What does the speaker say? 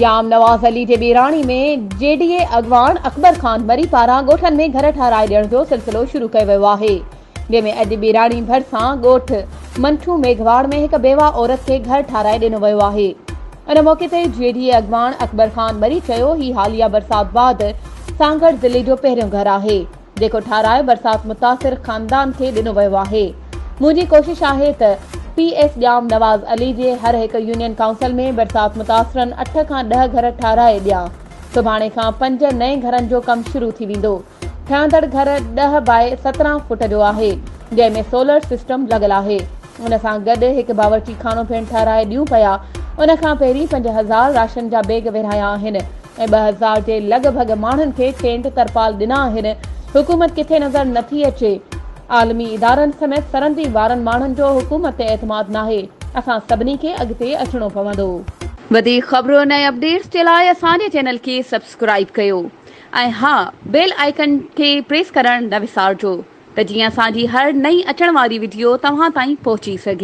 ڄام نواز علي جي ٻيراڻي ۾ جي ڊي اي اڳواڻ اڪبر خان مري پاران ڳوٺن ۾ گهر ٺهرائي ڏيڻ جو سلسلو شروع ڪيو ويو آهي جنهن ۾ اڄ ٻيراڻي ڀرسان ڳوٺ منٺو ميگهواڙ ۾ هڪ بيواهه عورت کي گهر ٺهرائي ڏنو ويو آهي ان موقعي تي جي ڊي اي اڳواڻ اڪبر خان مري چيو هي حاليه برسات بعد سانگهڙ ضلعي جو پهريون گهر آهي جيڪو ٺهراء برسات متاثر خاندان کي ڏنو ويو آهي. منهنجي ڪوشش آهي ته پي ايس ڄام نواز علي جي هر هڪ يونين ڪائونسل ۾ برسات متاثرن اٺ کان ڏهه گهر ٺهرائي ڏيان. سڀاڻي کان پنج نئين گهرن جو ڪم شروع ٿي ويندو. ٺهندڙ گهر ڏهه باء 17 فوٽ جو آهي، جنهن ۾ سولر سسٽم لڳل آهي. ان سان گڏ هڪ باورچي خانو پڻ ٺهرائي ڏيون پيا. ان کان پهرين 5000 راشن جا بيگ ورهايا آهن. ۽ 2000 جي لڳ ڀڳ ماڻهن کي ٽينٽ ترپال ڏنا آهن، حڪومت ڪٿي نظر نٿي اچي، عالمي ادارن سميت سرندي وارن ماڻهن جو حڪومت تي اعتماد ناهي، اسان سڀني کي اڳتي اچڻو پوندو. وڌيڪ خبرن ۽ اپڊيٽس جي لاء اسان جي چينل کي سبسڪرائيب ڪيو ۽ ها بيل آئيڪن کي پريس ڪرڻ نه وسارجو ته جيئن اسان جي هر نئين اچڻ واري وڊيو توهان تائين پهچي سگهي.